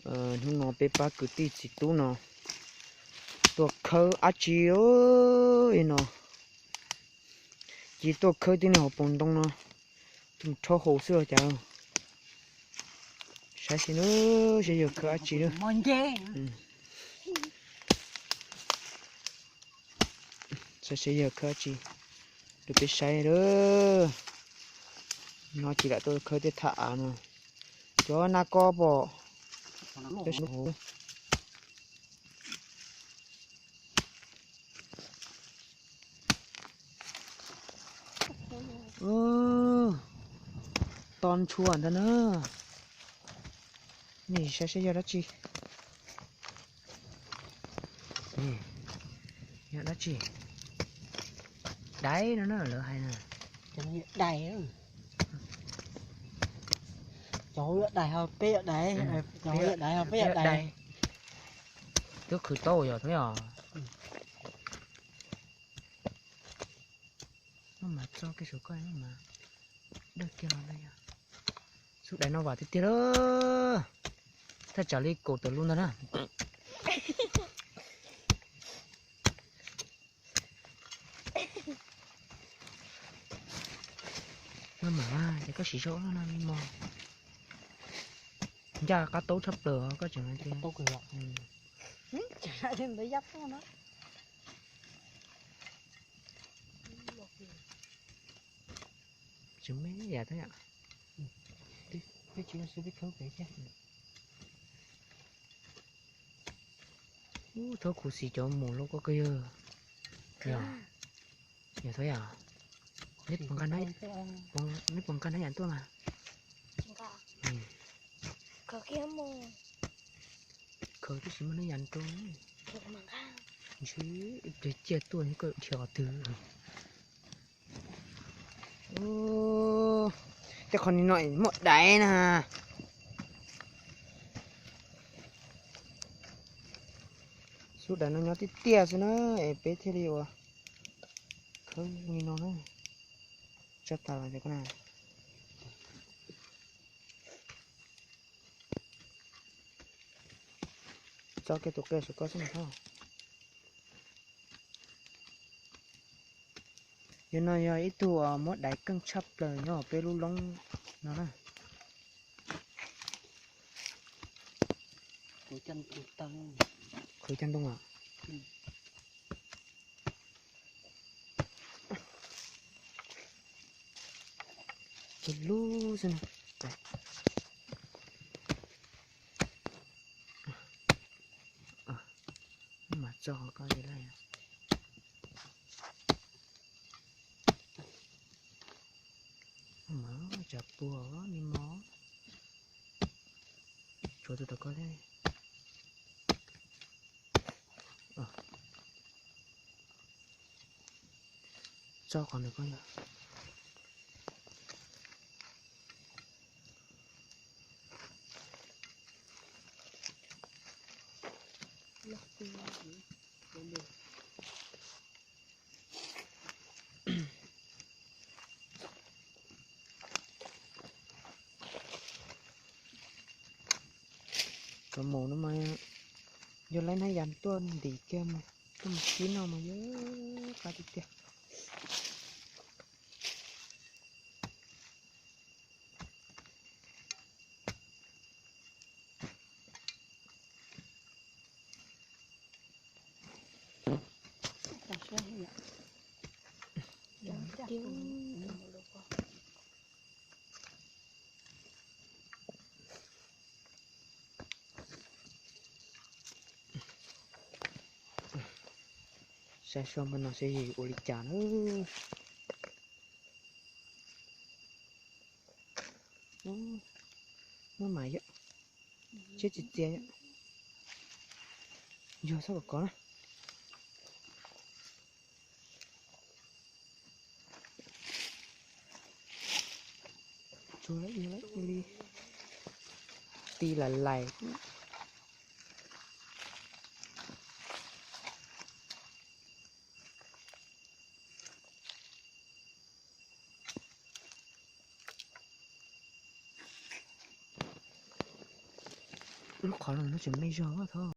Hnub no peb pab kwv tij txiv tub no tuaj khawb dab tsi no, ces tuaj khawb tib neeg hauv paus ntoo no, tuaj mus rhaub haus xwb los cas. Saib seb, saib yawg khawb dab tsi na. Saib seb yawg khawb dab tsi rau peb saib lawm. No ces lam tuaj khawb tej thaj av no. Cov nas kos pom. To ntshua ntag na. Nej saib seb yog dab tsi. Yog dab tsi? Daiv no na, lawv hais na. Dais, cov hauv yog dais ho peb yog dais, cov hauv yog dais ho peb yog dais. Twb khwv tau yog thov yog. Maj mam tso kiag saum koj, maj mam dawj kiag los na yog. Xub dais no vam tiag tiag lawm. Thaj tsam li kaum tawm lub ntag na. Maj mam ces koj siv zog no me mos. Ncaj qab taub tshaj plaws os, koj tseem hais tias. Tsis muaj yam thiab yom. Ub, thaub khuv xim cov mus lauj koj koj yawg. Yog, yog thiab yom. Neb puas nqa, neb puas nqa nab yam tuaj mas? Khaws tib si muaj nab yam rau. Ntshe cia tuaj koj dhia qhov twg. Tej qhov ni no muaj daiv na. Xub dais no nyob tiaj tiaj xwb na, es peb thiaj li ua khawb li no na. Tso tas los. Tso kiag tus qia saum koj xwb mas thov. Yog no yog ib tug muab daiv keej tshaj plaws nyob peb lub loob no na. Qhwv caj ntoo os. Tus lub xwb na. Mas tso qhov ko li lawm. Mas tsam puag ni mog. Tshuav tus tom ko thiab. Tso qhov ntawd ko yog. Cov mus no mas yog laib nab yas tuaj ntim kiag mus, tuaj mus kib no mas yog qab tiag tiag. Saib seb mas no seb yog ua li cas na. Muaj mas yom, tseb txias txias yom, yog txhob kom kov na. Tsuas li ti lais lais. Lub qhov no no tseem me zog.